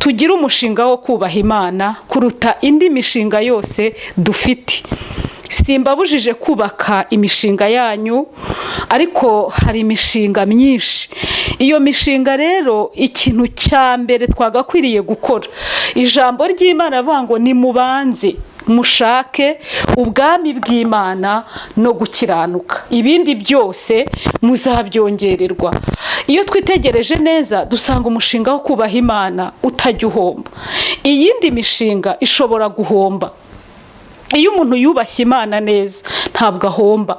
Tugire umushinga wo kubaha Imana kuruta indi mishinga yose dufite. Simbabujije kubaka imishinga yanyu, ariko hari imishinga myinshi. Iyo mishinga rero, ikintu cya mbere twagakwiriye gukora, ijambo ry'Imana avuga ngo nimubanze mushake ubwami bw'Imana no gukiranuka, ibindi byose muzabyongererwa. Iyo twitegereje neza, dusanga umushinga wo kubaha Imana utajya uhomba. Iyindi mishinga ishobora guhomba. Iyo umuntu yubashye Imana neza, ntabwo ahomba.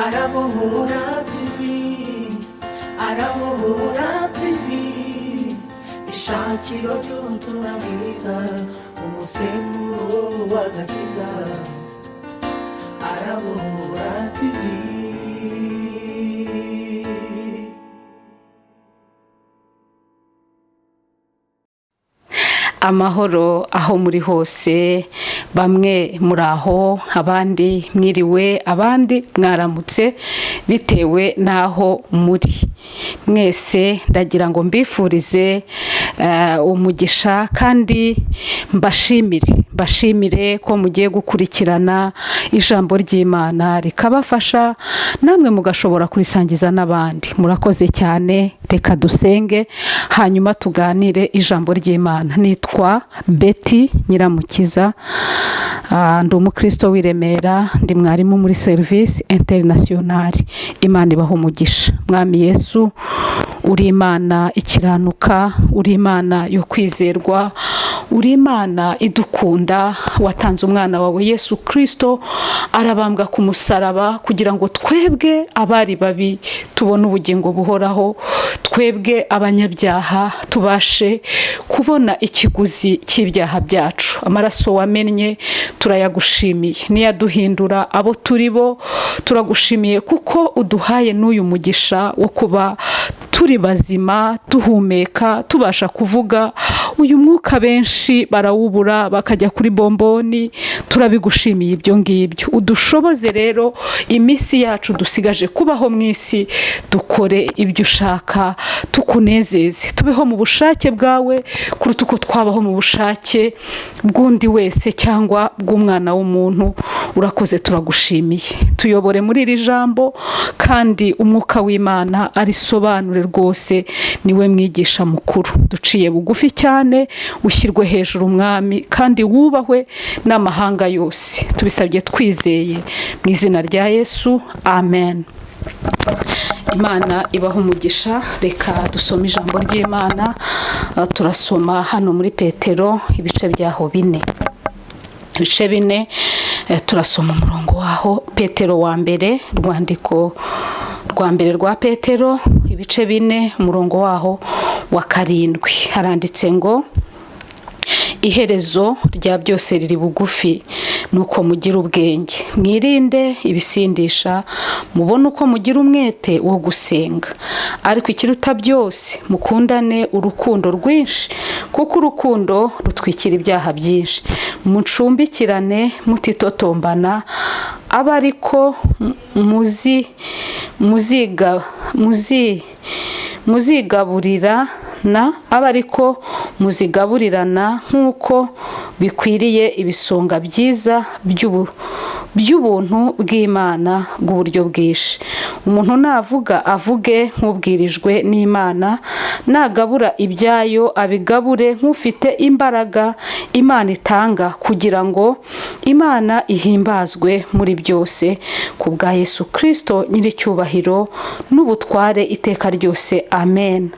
Arabohora TV, Arabohora TV, ishakiro ry'ubutumwa bwiza, umusemburo w'agakiza. Arabohora TV. Amahoro aho muri hose. Bamwe muri aho, abandi mwiriwe, abandi mwaramutse, bitewe n'aho muri. Mwese ndagira ngo mbifurize umugisha kandi mbashimire ko mugiye gukurikirana ijambo ry'Imana, rikabafasha, namwe mugashobora kurisangiza n'abandi. Murakoze cyane. Reka dusenge, hanyuma tuganire ijambo ry'Imana. Nitwa Betty Nyiramukiza, ndi umukristo w'i Remera, ndi mwarimu muri Service Internationale. Imana ibaha umugisha. Mwami Yesu, uri Imana ikiranuka, uri Imana yo kwizerwa, uri Imana idukunda. Watanze umwana wawe Yesu Kristo, arabambwa ku musaraba kugira ngo twebwe abari babi tubone ubugingo buhoraho, twebwe abanyabyaha tubashe kubona ikiguzi cy'ibyaha byacu. Amaraso wamennye turayagushimiye, niyaduhindura abo turi bo. Turagushimiye kuko uduhaye n'uyu mugisha wo kuba turi bazima, duhumeka, tubasha kuvuga. Uyu mwuka benshi barawubura, bakajya kuri bomboni. Turabigushimiye ibyo ngibyo. Udushoboze rero iminsi yacu dusigaje kubaho mu isi, dukore ibyo ushaka, tukunezeze, tubeho mu bushake bwawe kuruta uko twabaho mu bushake bw'undi wese cyangwa bw'umwana w'umuntu. Urakoze, turagushimiye. Tuyobore muri iri jambo, kandi umwuka w'Imana arisobanure rwose, niwe mwigisha mukuru. Duciye bugufi cyane, ushyirwe hejuru Umwami, kandi wubahwe n'amahanga yose. Tubisabye twizeye mu izina rya Yesu, amen. Imana ibaha umugisha. Reka dusome ijambo ry'Imana. Turasoma hano muri Petero, ibice byaho bine, ibice 4, turasoma umurongo waho. Petero wa mbere, urwandiko rwa mbere rwa Petero, ibice 4, umurongo waho wa 7, haranditse ngo: "Iherezo rya byose riri bugufi, nuko mugire ubwenge, mwirinde ibisindisha, mubone uko mugira umwete wo gusenga. Ariko ikiruta byose, mukundane urukundo rwinshi, kuko urukundo rutwikira ibyaha byinshi. Mucumbikirane mutitotombana, abe ariko muzi muziga muzi muzigaburirana, abe ariko muzigaburirana nk'uko bikwiriye ibisonga byiza by'ubuntu bw'Imana bw'uburyo bwinshi. Umuntu navuga, avuge nk'ubwirijwe n'Imana; nagabura ibyayo, abigabure nk'ufite imbaraga Imana itanga, kugira ngo Imana ihimbazwe muri byose ku bwa Yesu Kristo, nyir'icyubahiro n'ubutware iteka ryose. Amen.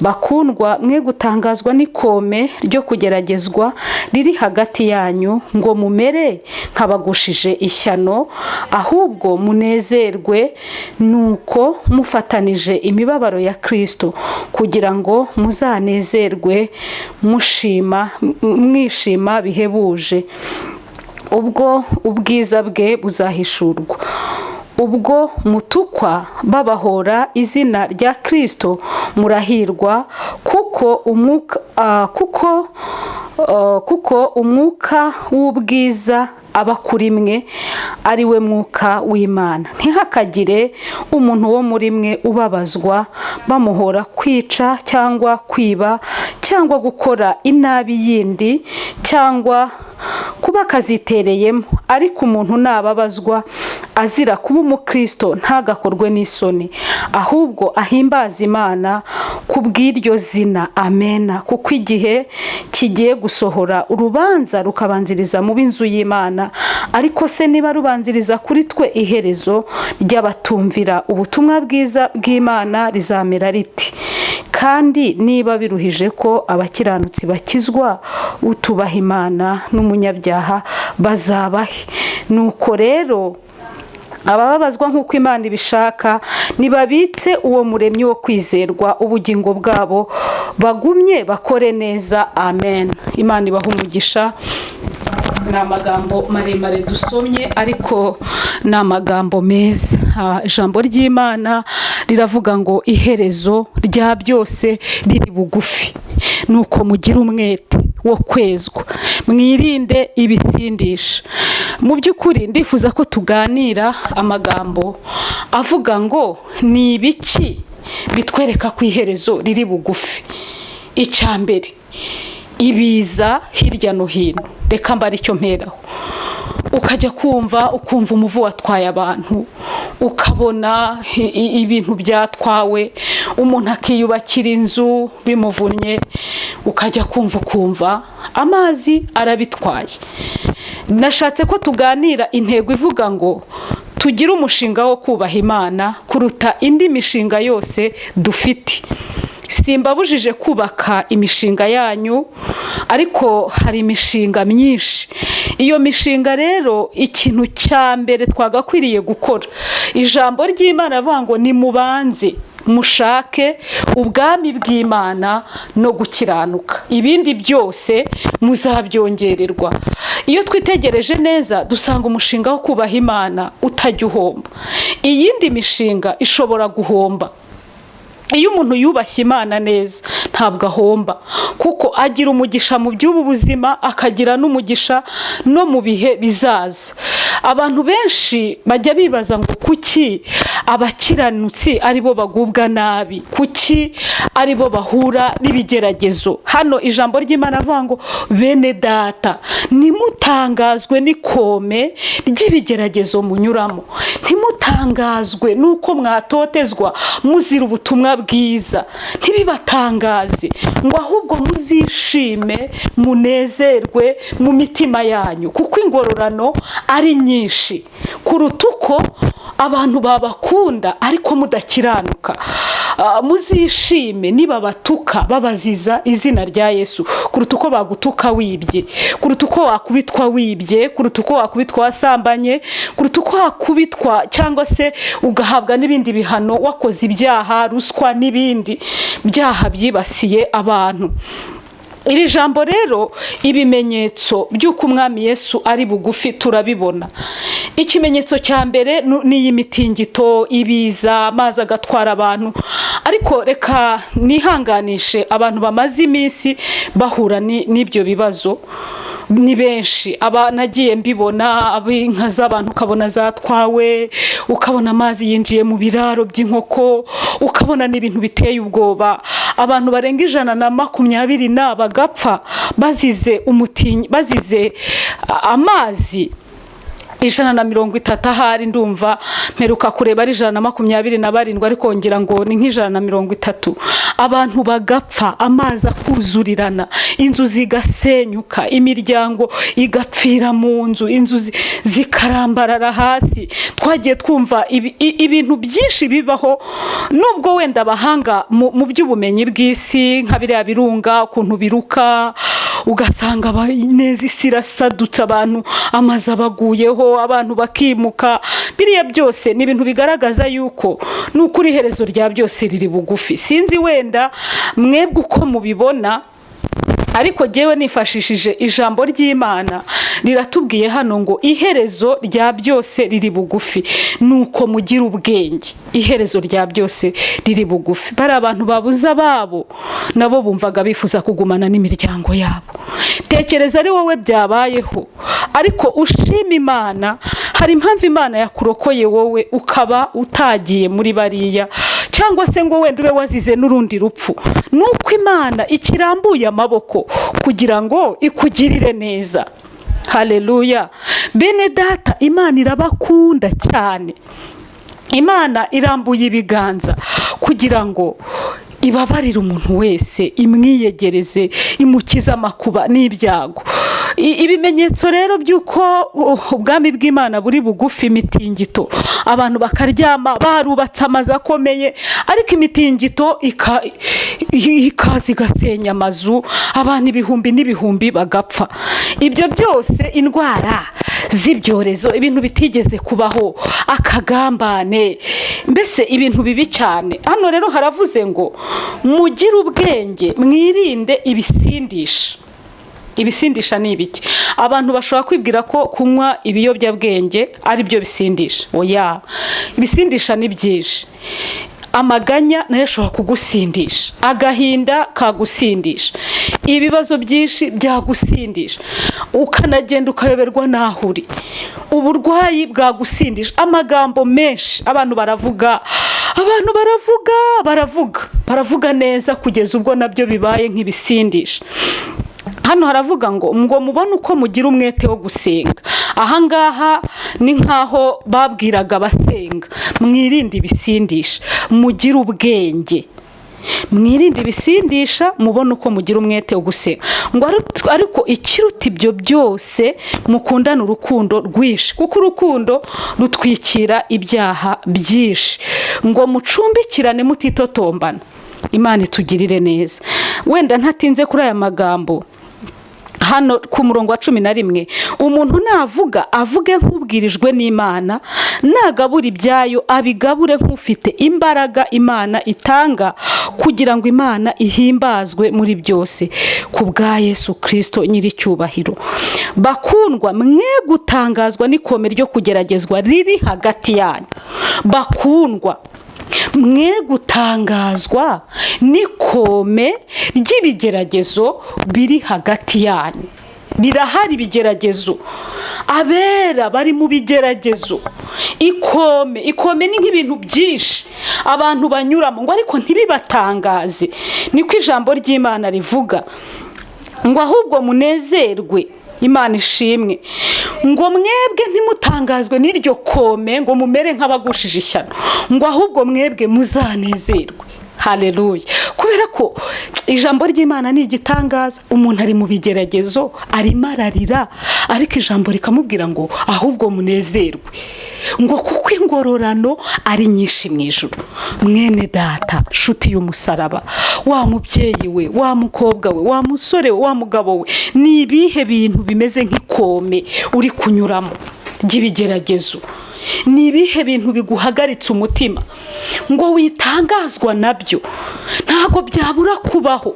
Bakundwa, mwe gutangazwa n'ikome ryo kugeragezwa riri hagati yanyu, ngo mumere nk'abagushije ishyano; ahubwo munezerwe nuko mufatanije imibabaro ya Kristo, kugira ngo muzanezerwe mushima, mwishima bihebuje, ubwo ubwiza bwe buzahishurwa. Ubwo mutukwa babahora izina rya Kristo, murahirwa, kuko umwuka w'ubwiza aba kuri mwe." ari we mwuka w'Imana. Ntihakagire umuntu wo muri mwe ubabazwa bamuhora kwica cyangwa kwiba cyangwa gukora inabi yindi cyangwa kuba akazitereyemo. Ariko umuntu nababazwa azira kuba umukristo, ntagakorwe n'isoni, ahubwo ahimbaze Imana ku bw'iryo zina. Amena. Kuko igihe kigiye gusohora, urubanza rukabanziriza mu b'inzu y'Imana. Ariko se niba rubanziriza kuri twe, iherezo ry'abatumvira ubutumwa bwiza bw'Imana rizamera riti? Kandi niba biruhije ko abakiranutsi bakizwa, utubaha Imana n'umunyabyaha bazabahe? Nuko rero abababazwa nk'uko Imana ibishaka ntibabitse uwo muremyi wo kwizerwa ubugingo bwabo, bagumye bakore neza. Amen. Imana ibaha umugisha. Ni amagambo maremare dusomye, ariko ni amagambo meza. Ijambo ry'Imana riravuga ngo iherezo rya byose riri bugufi, nuko mugire umwete wo kwezwa, mwirinde ibisindisha. Mu by'ukuri ndifuza ko tuganira amagambo avuga ngo ni ibiki bitwereka ko iherezo riri bugufi? Icya mbere, ibiza hirya no hino. Reka mbare icyo mperaho. Ukajya kumva ukumva umuvu watwaye abantu, ukabona ibintu byatwawe, umuntu akiyubakira inzu bimuvunnye, ukajya kumva ukumva amazi arabitwaye. Nashatse ko tuganira intego ivuga ngo tugire umushinga wo kubaha Imana kuruta indi mishinga yose dufite. Simbabujije kubaka imishinga yanyu, ariko hari imishinga myinshi. Iyo mishinga rero, ikintu cya mbere twagakwiriye gukora, ijambo ry'Imana rivuga ngo nimubanze mushake ubwami bw'Imana no gukiranuka, ibindi byose muzabyongererwa. Iyo twitegereje neza, dusanga umushinga wo kubaha Imana utajya uhomba. Iyindi mishinga ishobora guhomba. Iyo umuntu yubashye Imana neza ntabwo ahomba, kuko agira umugisha mu by'ubu buzima, akagira n'umugisha no mu bihe bizaza. Abantu benshi bajya bibaza ngo kuki abakiranutsi ari bo bagubwa nabi? Kuki ari bo bahura n'ibigeragezo? Hano ijambo ry'Imana avuga ngo: "Bene data, ntimutangazwe n'ikome ry'ibigeragezo munyuramo, ntimutangazwe n'uko mwatotezwa muzira ubutumwa bwiza, ntibibatangaze, ngo ahubwo muzishime munezerwe mu mitima yanyu, kuko ingororano ari nyinshi kuruta uko abantu babakunda ariko mudakiranuka. Muzishime nibabatuka babaziza izina rya Yesu, kuruta uko bagutuka wibye, kuruta uko wakubitwa wibye, kuruta uko wakubitwa wasambanye, kuruta uko wakubitwa cyangwa se ugahabwa n'ibindi bihano wakoze ibyaha, ruswa n'ibindi byaha byibasiye abantu." Iri jambo rero, ibimenyetso by'uko Umwami Yesu ari bugufi turabibona. Ikimenyetso cya mbere ni iyi mitingito, ibiza, amazi agatwara abantu. Ariko reka nihanganishe abantu bamaze iminsi bahura n'ibyo bibazo, ni benshi. Aba nagiye mbibona, inka z'abantu ukabona zatwawe, ukabona amazi yinjiye mu biraro by'inkoko, ukabona n'ibintu biteye ubwoba. Abantu barenga 120 na bagapfa bazize umutinyi, bazize amazi. 130 ahari, ndumva mperuka kureba ari 127, ariko ngira ngo ni nk'130. Abantu bagapfa, amazi akuzurirana, inzu zigasenyuka, imiryango igapfira mu nzu, inzu zikarambarara hasi. Twagiye twumva ibintu byinshi bibaho, nubwo wenda abahanga mu by'ubumenyi bw'isi, nka biriya birunga ukuntu biruka, ugasanga neza isi irasadutse, abantu amazu abaguyeho, abantu bakimuka. Biriya byose ni ibintu bigaragaza yuko ni ukuri iherezo rya byose riri bugufi. Sinzi wenda mwebwe uko mubibona, ariko jyewe nifashishije ijambo ry'Imana, riratubwiye hano ngo iherezo rya byose riri bugufi, nuko mugire ubwenge, iherezo rya byose riri bugufi. Bari abantu babuze ababo, nabo bumvaga bifuza kugumana n'imiryango yabo. Tekereza ari wowe byabayeho, ariko ushima Imana. Hari impamvu Imana yakurokoye wowe ukaba utagiye muri bariya, cyangwa se ngo wenda ube wazize n'urundi rupfu. Ni uko Imana ikirambuye amaboko kugira ngo ikugirire neza. Haleluya! Bene data, Imana irabakunda cyane. Imana irambuye ibiganza kugira ngo ibabarire umuntu wese, imwiyegereze, imukize amakuba n'ibyago. Ibimenyetso rero by'uko ubwami bw'Imana buri bugufi: imitingito, abantu bakaryama barubatse amazu akomeye, ariko imitingito ikaza igasenya amazu, abantu ibihumbi n'ibihumbi bagapfa. Ibyo byose, indwara z'ibyorezo, ibintu bitigeze kubaho, akagambane, mbese ibintu bibi cyane. Hano rero haravuze ngo mugire ubwenge, mwirinde ibisindisha. Ibisindisha ni ibiki? Abantu bashobora kwibwira ko kunywa ibiyobyabwenge ari byo bisindisha. Oya, ibisindisha ni byinshi. Amaganya nayo ashobora kugusindisha, agahinda kagusindisha, ibibazo byinshi byagusindisha, ukanagenda ukayoberwa n'aho uri. Uburwayi bwagusindisha, amagambo menshi abantu baravuga, abantu baravuga, baravuga, baravuga neza, kugeza ubwo nabyo bibaye nk'ibisindisha. Hano haravuga ngo mubone uko mugira umwete wo gusenga. Ahangaha ni nk'aho babwiraga abasenga: mwirinde ibisindisha, mugire ubwenge, mwirinde ibisindisha, mubone uko mugira umwete wo gusenga. Ngo ariko ikiruta ibyo byose, mukundane urukundo rwinshi, kuko urukundo rutwikira ibyaha byinshi. Ngo mucumbikirane mutitotombana. Imana itugirire neza. Wenda ntatinze kuri aya magambo, hano ku murongo wa 11: umuntu navuga, avuge nk'ubwirijwe n'Imana; nagabura ibyayo, abigabure nk'ufite imbaraga Imana itanga, kugira ngo Imana ihimbazwe muri byose ku bwa Yesu Kirisito nyir'icyubahiro. Bakundwa, mwe gutangazwa n'ikome ryo kugeragezwa riri hagati yanyu. Bakundwa, mwe gutangazwa n'ikome ry'ibigeragezo biri hagati yanyu. Birahari ibigeragezo, abera bari mu bigeragezo. Ikome, ikome ni nk'ibintu byinshi abantu banyuramo, ngo ariko ntibibatangaze, niko ijambo ry'Imana rivuga. Ngo ahubwo munezerwe. Imana ishimwe. Ngo mwebwe ntimutangazwe n'iryo kome, ngo mumere nk'abagushije ishyano, ngo ahubwo mwebwe muzanezerwe. Haleluya! Kubera ko ijambo ry'Imana ni igitangaza. Umuntu ari mu bigeragezo, arimo ararira, ariko ijambo rikamubwira ngo ahubwo munezerwe, ngo kuko ingororano ari nyinshi mu ijuru. Mwene data, nshuti y'umusaraba, wa mubyeyi we, wa mukobwa we, wa musore we, wa mugabo we, ni ibihe bintu bimeze nk'ikome uri kunyuramo ry'ibigeragezo? Ni ibihe bintu biguhagaritse umutima? Ngo witangazwa nabyo, ntabwo byabura kubaho.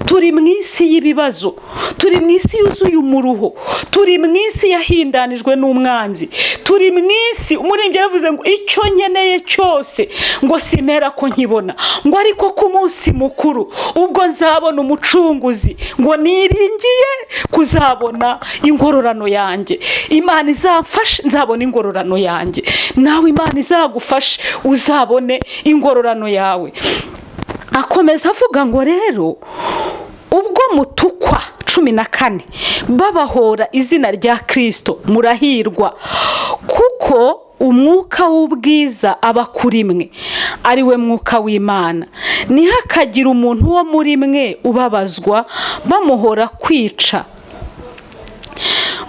Turi mu isi y'ibibazo, turi mu isi yuzuye umuruho, turi mu isi yahindanijwe n'umwanzi, turi mu isi. Umuririmbyi yaravuze ngo icyo nkeneye cyose ngo simera ko nkibona, ngo ariko ku munsi mukuru ubwo nzabona umucunguzi, ngo niringiye kuzabona ingororano yanjye. Imana izamfashe nzabona ingororano yanjye. Nawe Imana izagufashe uzabone ingororano yawe. Akomeza avuga ngo rero ubwo mutukwa, 14, babahora izina rya Kirisito, murahirwa, kuko umwuka w'ubwiza aba kuri mwe, ari we mwuka w'Imana. Ntihakagire umuntu wo muri mwe ubabazwa bamuhora kwica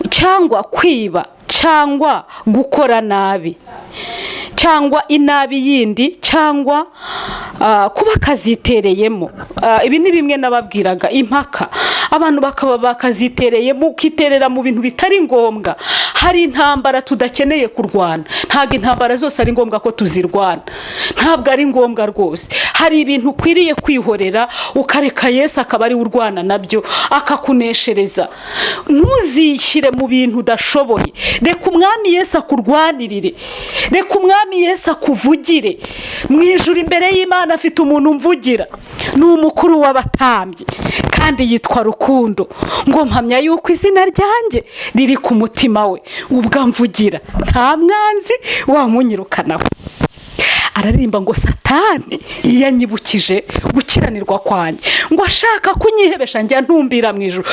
cyangwa kwiba cyangwa gukora nabi cyangwa inabi yindi cyangwa kuba akazitereyemo. Ibi ni bimwe nababwiraga, impaka, abantu bakaba bakazitereyemo, ukiterera mu bintu bitari ngombwa. Hari intambara tudakeneye kurwana. Ntabwo intambara zose ari ngombwa ko tuzirwana, ntabwo ari ngombwa rwose. Hari ibintu ukwiriye kwihorera, ukareka Yesu akaba ariwe urwana nabyo, akakuneshereza. Ntuzishyire mu bintu udashoboye. Reka Umwami Yesu akurwanirire, reka Umwami. Umwami Yesu akuvugire mu ijuru. Imbere y'Imana afite umuntu umvugira, ni umukuru w'abatambyi kandi yitwa Rukundo. Ngo mpamya yuko izina ryanjye riri ku mutima we, ubwo amvugira nta mwanzi wamunyirukanaho. Araririmba ngo: "Satani iyo anyibukije gukiranirwa kwanjye, ngo ashaka kunyihebesha, njya ntumbira mu ijuru."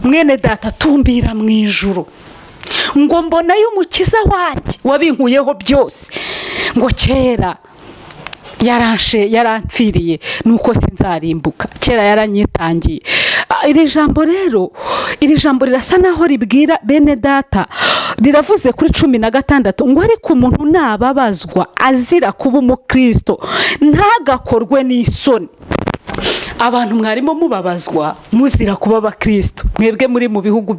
Mwene data, tumbira mu ijuru. Ngo mbonayo Umukiza wanjye wabinkuyeho byose, ngo kera yaranshe, yarampfiriye, nuko sinzarimbuka, kera yaranyitangiye. Iri jambo rero, iri jambo rirasa naho ribwira bene data. Riravuze kuri 16 ngo: "Ariko umuntu nababazwa azira kuba umukristo, ntagakorwe n'isoni." Abantu mwarimo mubabazwa muzira kuba abakristo, mwebwe muri mu bihugu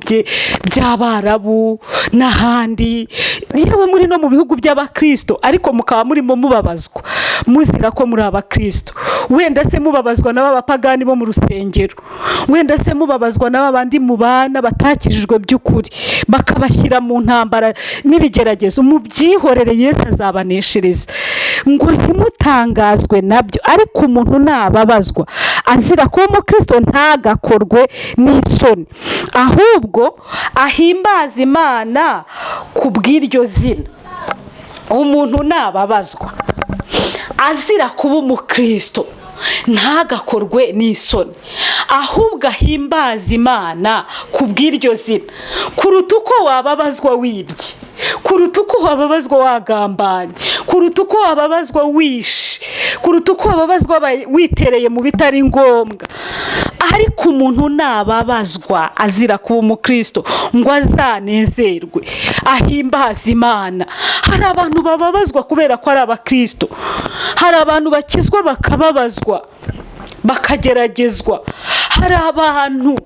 by'Abarabu n'ahandi, yewe muri no mu bihugu by'abakristo, ariko mukaba murimo mubabazwa muzira ko muri abakristo, wenda se mubabazwa n'aba bapagani bo mu rusengero, wenda se mubabazwa n'aba bandi mubana batakijijwe by'ukuri, bakabashyira mu ntambara n'ibigeragezo, mubyihorere, Yesu azabaneshereza. Ngo ntimutangazwe nabyo, ariko umuntu nababazwa azira kuba umukristo, ntagakorwe n'isoni, ahubwo ahimbaze Imana ku bw'iryo zina. Umuntu nababazwa azira kuba umukristo, ntagakorwe n'isoni, ahubwo ahimbaze Imana ku bw'iryo zina. Kuruta uko wababazwa wibye, kuruta uko wababazwa wagambanye, kuruta uko wababazwa wishe, kuruta uko wababazwa witereye mu bitari ngombwa, ariko umuntu nababazwa azira kuba umukristo, ngo azanezerwe ahimbaze Imana. Hari abantu bababazwa kubera ko ari abakristo. Hari abantu bakizwa bakababazwa, bakageragezwa. Hari abantu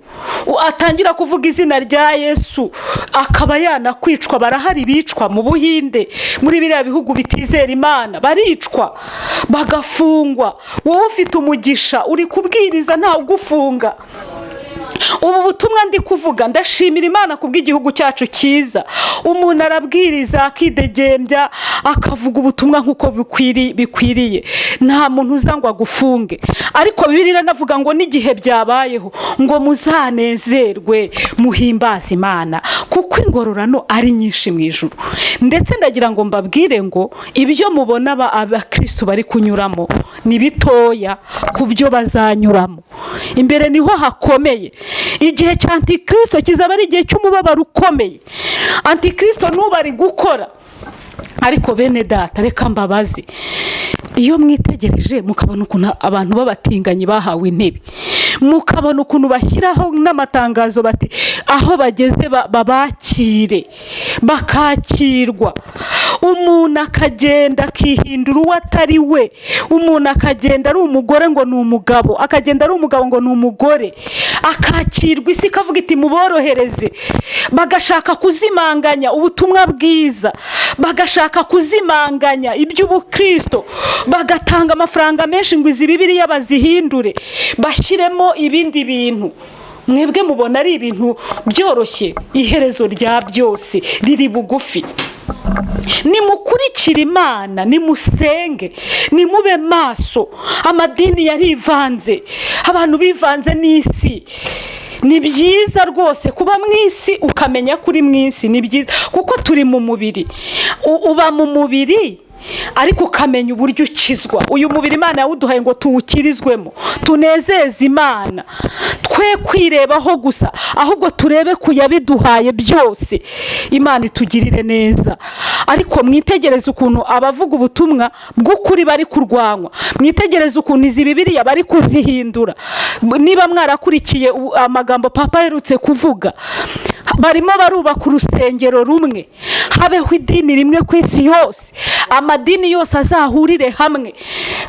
atangira kuvuga izina rya Yesu akaba yanakwicwa. Barahari bicwa mu Buhinde, muri biriya bihugu bitizera Imana, baricwa bagafungwa. Wowe ufite umugisha, uri kubwiriza ntawe ugufunga. Ubu butumwa ndi kuvuga, ndashimira Imana kubw'igihugu cyacu cyiza. Umuntu arabwiriza akidegembya, akavuga ubutumwa nk'uko bikwiriye, nta muntu uza ngo agufunge. Ariko Bibiliya iranavuga ngo n'igihe byabayeho, ngo muzanezerwe muhimbaze Imana, kuko ingororano ari nyinshi mu ijuru. Ndetse ndagira ngo mbabwire ngo ibyo mubona abakristo bari kunyuramo ni bitoya ku byo bazanyuramo imbere, niho hakomeye. Igihe cya antikristo kizaba ari igihe cy'umubabaro ukomeye. Antikristo n'ubu ari gukora. Ariko bene data, reka mbabaze: iyo mwitegereje mukabona ukuntu abantu b'abatinganyi bahawe intebe, mukabona ukuntu bashyiraho n'amatangazo bati aho bageze babakire, bakakirwa, umuntu akagenda akihindura uwo atari we, umuntu akagenda ari umugore ngo ni umugabo, akagenda ari umugabo ngo ni umugore, akakirwa, isi ikavuga iti muborohereze, bagashaka kuzimanganya ubutumwa bwiza, bagashaka kuzimanganya iby'ubukristo, bagatanga amafaranga menshi ngo izi Bibiliya bazihindure bashyiremo ibindi bintu, mwebwe mubona ari ibintu byoroshye? Iherezo rya byose riri bugufi. Nimukurikire Imana, nimusenge, nimube maso. Amadini yarivanze, abantu bivanze n'isi. Ni byiza rwose kuba mu isi, ukamenya ko uri mu isi, ni byiza kuko turi mu mubiri. Uba mu mubiri ariko ukamenya uburyo ukizwa. Uyu mubiri Imana yawuduhaye ngo tuwukirizwemo, tunezeze Imana, twe kwirebaho gusa, ahubwo turebe ku yabiduhaye byose. Imana itugirire neza. Ariko mwitegereze ukuntu abavuga ubutumwa bw'ukuri bari kurwanywa, mwitegereze ukuntu izi Bibiliya bari kuzihindura. Niba mwarakurikiye amagambo papa aherutse kuvuga, barimo barubaka urusengero rumwe, habeho idini rimwe ku isi yose, amadini yose azahurire hamwe.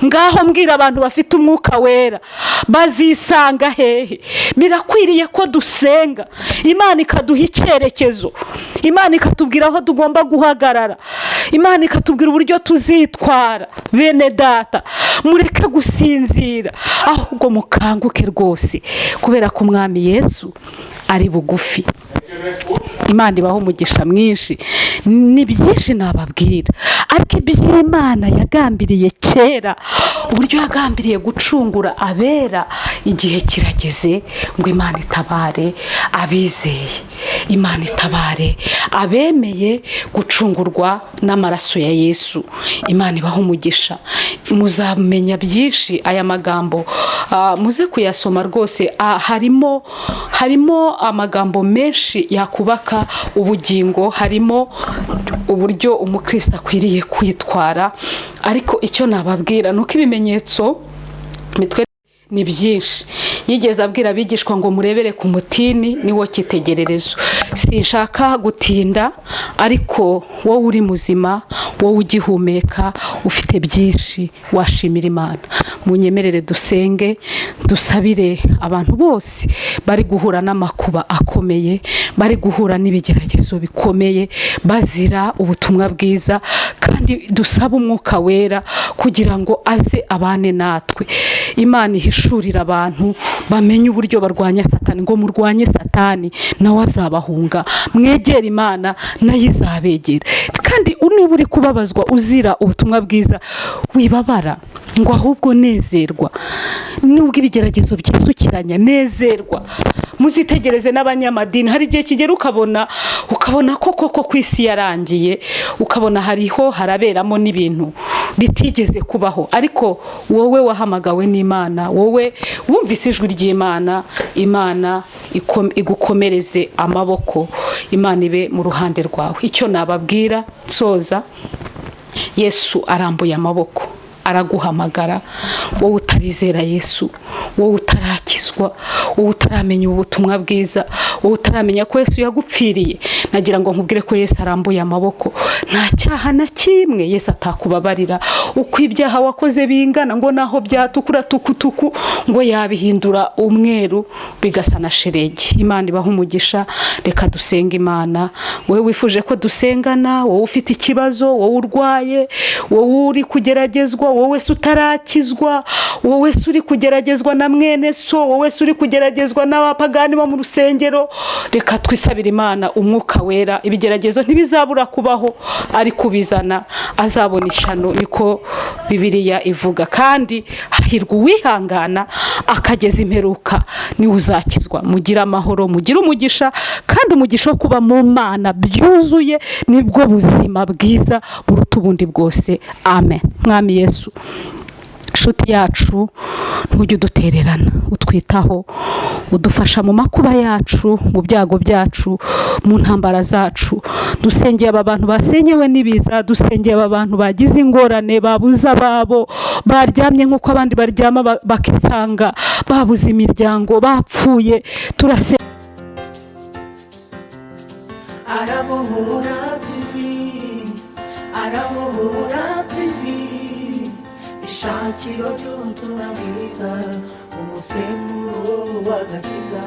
Ngaho mbwira, abantu bafite Umwuka Wera bazisanga hehe? Birakwiriye ko dusenga Imana ikaduha icyerekezo, Imana ikatubwira aho tugomba guhagarara, Imana ikatubwira uburyo tuzitwara. Bene data, mureke gusinzira, ahubwo mukanguke rwose, kubera ko Umwami Yesu ari bugufi. Imana ibaho umugisha mwinshi. Ni byinshi nababwira, ariko iby'Imana yagambiriye kera, uburyo yagambiriye gucungura abera, igihe kirageze ngo Imana itabare abizeye, Imana itabare abemeye gucungurwa n'amaraso ya Yesu. Imana ibaha umugisha. Muzamenya byinshi. Aya magambo muze kuyasoma rwose, harimo amagambo menshi yakubaka ubugingo, harimo uburyo umukristo akwiriye kwitwara. Ariko icyo nababwira ni uko ibimenyetso mitwe ni byinshi. Yigeze abwira abigishwa ngo murebere ku mutini, niwo cyitegererezo. Sinshaka gutinda, ariko wowe uri muzima, wowe ugihumeka, ufite byinshi washimira Imana. Munyemerere dusenge, dusabire abantu bose bari guhura n'amakuba akomeye, bari guhura n'ibigeragezo bikomeye bazira ubutumwa bwiza, kandi dusabe Umwuka Wera kugira ngo aze abane natwe. Imana ihishurira abantu bamenye uburyo barwanya Satani, ngo murwanye Satani nawe azabahunga, mwegere Imana nayo izabegera. Kandi niba uri kubabazwa uzira ubutumwa bwiza, wibabara, ngo ahubwo nezerwa. Nubwo ibigeragezo byisukiranya, nezerwa. Muzitegereze n'abanyamadini, hari igihe kigera ukabona ko koko ku isi yarangiye, ukabona hariho haraberamo n'ibintu bitigeze kubaho. Ariko wowe wahamagawe n'Imana, wowe wumvise ijwi ry'Imana, Imana igukomereze amaboko, Imana ibe mu ruhande rwawe. Icyo nababwira nsoza, Yesu arambuye amaboko araguhamagara. Wowe utarizera Yesu, wowe utarakizwa, wowe utaramenya ubutumwa bwiza, wowe utaramenya ko Yesu yagupfiriye, nagira ngo nkubwire ko Yesu arambuye amaboko. Nta cyaha na kimwe Yesu atakubabarira. Uko ibyaha wakoze bingana, ngo naho byatukura tukutuku, ngo yabihindura umweru bigasa na sheregi. Imana ibaha umugisha. Reka dusenga Imana. Wowe wifuje ko dusengana, wowe ufite ikibazo, wowe urwaye, wowe uri kugeragezwa, wowe se utarakizwa, wowe se uri kugeragezwa na mwene so, wowe se uri kugeragezwa n'abapagani bo mu rusengero, reka twisabire Imana Umwuka Wera. Ibigeragezo ntibizabura kubaho, ariko ubizana azabona ishyano, niko Bibiliya ivuga. Kandi hahirwa uwihangana akageza imperuka, niwe uzakizwa. Mugire amahoro, mugire umugisha, kandi umugisha wo kuba mu Mana byuzuye nibwo buzima bwiza buruta ubundi bwose. Amen. Mwami Yesu, inshuti yacu, ntujye udutererana, utwitaho, udufasha mu makuba yacu, mu byago byacu, mu ntambara zacu. Dusengeye aba bantu basenyewe n'ibiza, dusengeye aba bantu bagize ingorane, babuze ababo, baryamye nk'uko abandi baryama bakisanga babuze imiryango, bapfuye. Turase Arabohora TV, Arabohora TV, ishakiro ry'ubutumwa bwiza, umusemburo w'agakiza.